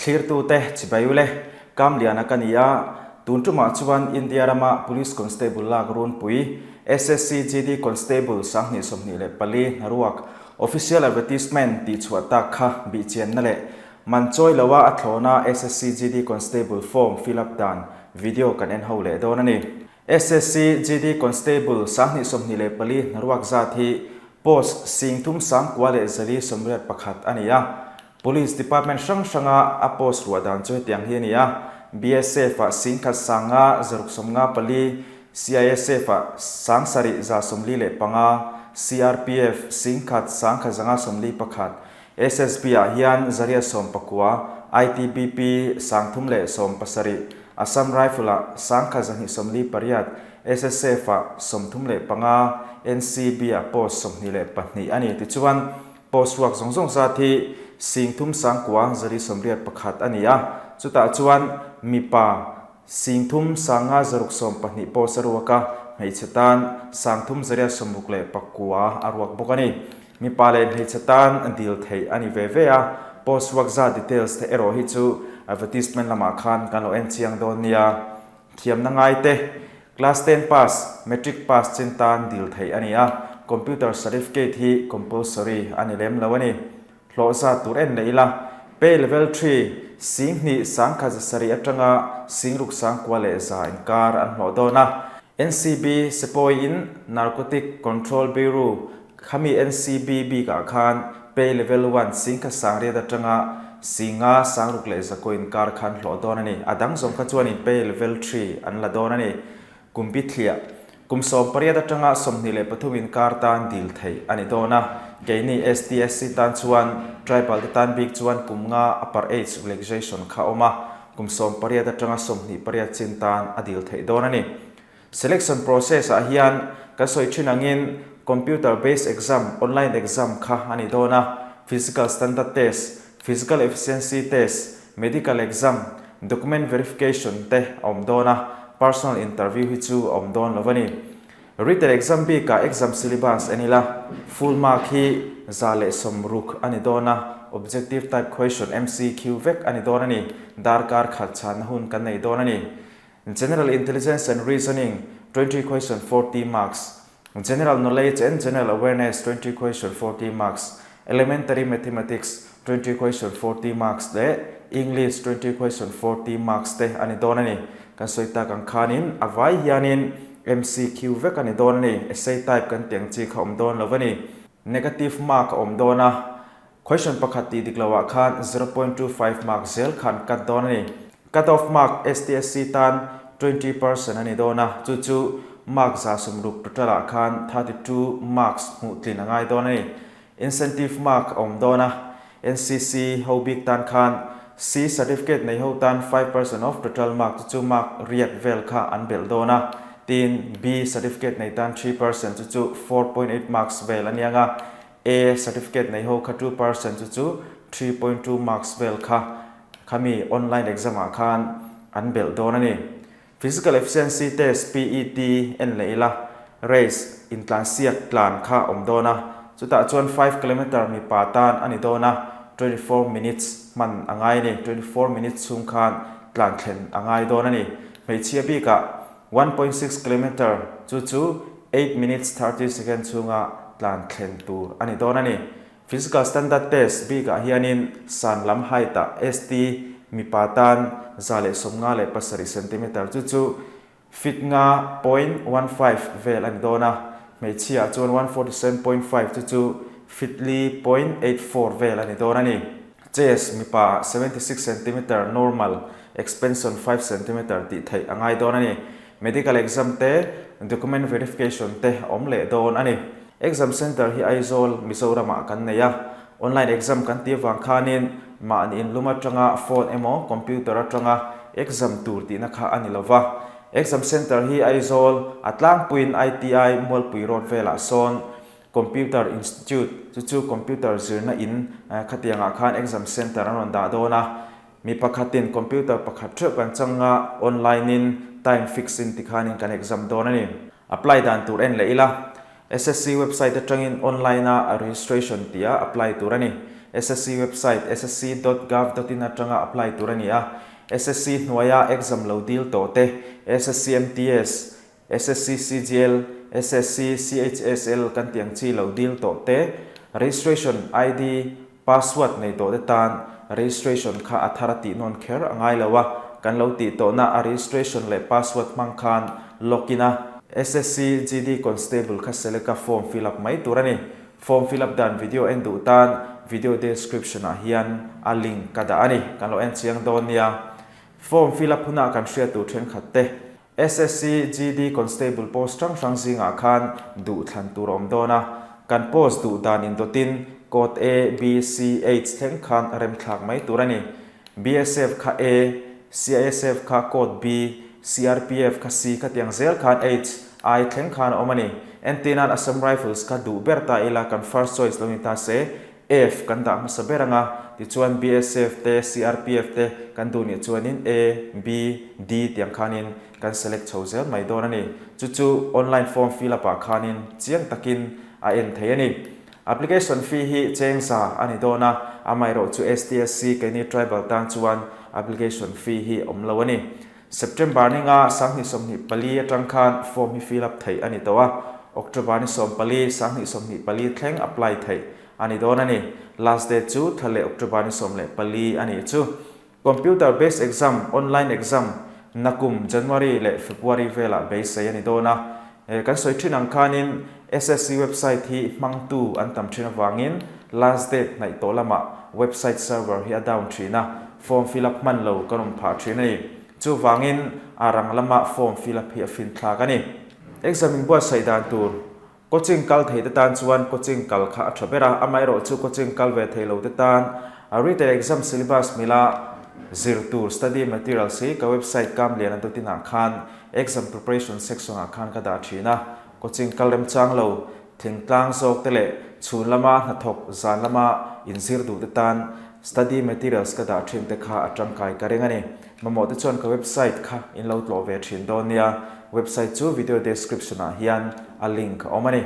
Thlirtute chibai ule, Kamliana ka ni a, tun tumah chuan India rama Police Constable lak runpui, SSC GD Constable 2024 hnaruak Official Advertisement tihchhuah tak kha bihchianna leh man chawi loa a thlawna SSC GD Constable form fill up dan video kan en ho leh dawn a ni. SSC GD Constable 2024 hnaruak zat hi post 39,481 a ni a. Police Department hrang hranga a post ruah dan chu hetiang hi a ni a, BSF-ah 15,654, CISF-ah 7145, CRPF 11,151, SSB-ah hian 119, ITBP 317, Assam Rifle-ah 1248, SSF-ah 35, NCB-ah post 22 a ni. Tichuan, Post ruak zawng zawng zat hi 39,481 a ni a, chutah chuan mipa 35,612 post a ruak a, hmeichhe tan 3869 a ruak bawk a ni. Mipa leh hmeichhe tan dil theih a ni ve ve a, post ruak zat details te erawh hi chu advertisement lamah khan kan lo en chiang dawn nia. Thiamna ngaite, Class ten pass, Matric pass chin tan dil theih a ni a, Computer certificate hi compulsory a ni lem lo a ni. Hlawh zat tur en leh ila, Pay level 3, 21,700 atanga 61,100 inkar an hlawh dawn a. NCB Sepoy-in Narcotic Control Bureau Khami NCB bikah khan pay level one 1800 atanga 5600 inkar khan hlawh dawn a ni. A dang zawng kha chuanin pay level 3 an la dawn a ni. Kum bithliah, kum 18 atanga 23 inkar tan dil theih a ni dawn a. Keini STSC tan chuan tribal te tan bik chuan kum nga upper age relaxation kha awm a, kum 18 atanga 28 chin tan a dil theih dawn a ni. Selection process ah hian kan sawi thin angin computer based exam, online exam kha a ni dawn a, physical standard test, physical efficiency test, medical exam, document verification te a awm dawn a, personal interview hi chu a awm dawn lo a ni. Written exam bikah exam syllabus en ila, full mark hi 160 a ni dawn a, objective type question MCQ vek a ni dawn a ni, darkar khat chhanna hun kan nei dawn a ni. General Intelligence and Reasoning, 20 question 40 marks, General Knowledge and General Awareness, 20 question 40 marks, Elementary Mathematics, 20 question 40 marks leh English, 20 question 40 marks te a ni dawn a ni. Kan sawi tak ang khanin a vai hianin MCQ vek a ni dawn a ni. Essay type kan tih ang chi kha awm dawn lo a ni. Negative mark a awm dawn a. Question pakhat tih dik loah khan 0.25 mark zel khan cut dawn a ni. Cut off mark STSC tan 20% a ni dawn a, chu chu mark 60 total ah khan 32 marks hmuh tlin a ngai dawn a ni. Incentive mark a awm dawn a, NCC ho bik tan khan C certificate nei ho tan 5% of total mark chu chu mark riat vel kha an belh dawn a, tin B certificate nei tan 3% chu chu 4.8 marks vel a niang a, A certificate nei ho kha 2% chu chu 3.2 marks vel kha khami online exam ah khan an belh dawn a ni. Physical Efficiency Test, PET, en leh ila race intlansiak tlan kha awm dawn a, chutah chuan 5 kilometer mipa tan a ni dawn a, 24 minutes hman a ngai a ni, 24 minutes chhung khan tlan thlen a ngai dawn a ni. Hmeichhia bikah 1.6 kilometer chu chu 8 minutes 30 second chhunga tlan thlen tur a ni dawn a ni. Physical Standard Test bikah hianin san lam height ah ST mipa tan 157 centimeter chu chu feet 5.15 vel a ni dawn a, hmeichhia ah chuan 147.5 chu chu feet 4.84 vel a ni dawn a ni. Chest mipa ah 76 centimeter normal expansion 5 centimeter tih theih a ngai dawn a ni. Medical exam te, document verification te a awm leh dawn a ni. Exam center hi Aizawl, Mizoram ah kan nei a. Online exam kan tih avang khanin mahni inlum atanga phone emaw computer atanga exam tur tihna kha a ni lova. Exam center hi Aizawl, a tlangpuiin ITI Mualpui Road velah sawn Computer Institute chu chu computer zirna in khatiangah khan exam center an rawn dah dawn a. Mi pakhatin computer pakhat theuh kan chang a, online in time fix in tikhanin kan exam dawn a ni. Apply dan tur en leh ila, SSC website atangin online a registration tih a apply tur a ni. SSC website ssc dot gov dot in atanga apply tur a ni a. SSC hnuaia exam lo dil tawh te, SSC MTS, SSC CGL, SSC CHSL kan tih ang chi lo dil tawh te, registration ID, password nei tawh te tan registration kha a thar a tih nawn kher a ngai lo a, kan lo tih tawhna a registration leh password hmang khan login a, SSC GD Constable kha select a form fill up mai tur a ni. Form fill up dan video en duh tan video description ah hian a link ka dah a ni, kan lo en chiang dawn nia. Form fill up hunah kan hriat tur thenkhat te. SSC GD Constable post hrang hrang zingah khan duh thlan tur a awm dawn a, kan post duh dan indawtin code A, B, C, H thleng khan remthlak mai tur a ni. BSF kha A, CISF kha code B, CRPF kha C khatiang zel khan H, I thleng khan a awm a ni. Entirnan Assam Rifles kha duh ber ta ila kan first choice lo ni ta se, F kan dah hmasa ber ang a, tichuan BSF te, CRPF te kan duh nih chuanin A, B, D tiang khanin kan select chho zel mai dawn a ni. Chu chu online form fill up ah khanin chiang takin a en thei a ni. Application fee hi cheng za a ni dawn a, amaherawh chu STSC keini tribal tan chuan application fee hi awm lo a ni. September ni nga 2024 atang khan form hi fill up theih a ni tawh a, October ni 14, 2024 thleng apply theih a ni dawn a ni. Last date chu thla leh October ni 14 a nih chu. Computer based exam, online exam, nakum January leh February velah beisei a ni dawn a. Kan sawi thin ang khanin SSC website hi hmangtu an tam thin avangin last date hnaih tawh lamah website server hi a down thin a, form fill up hman lo kan awm phah thin a ni. Chuvangin a rang lama form fill up hi a finthlak a ni. Exam inbuatsaih dan tur Coaching kal thei te tan chuan coaching kal kha a tha ber a, amaherawh chu coaching kal ve thei lo te tan a written exam syllabus mila zir tur study materials hi ka website Kamliana dot in ah khan exam preparation section ah khan ka dah thin a, coaching kal remchang lo thingtlang zawk te leh chhun lama hnathawk zan lama inzir duh te tan study materials ka dah thin te kha a tangkai ka ring a ni. Mamawh te chuan ka website kha in lo tlawh ve thin dawn nia, website chu video description ah hian a link a awm a ni.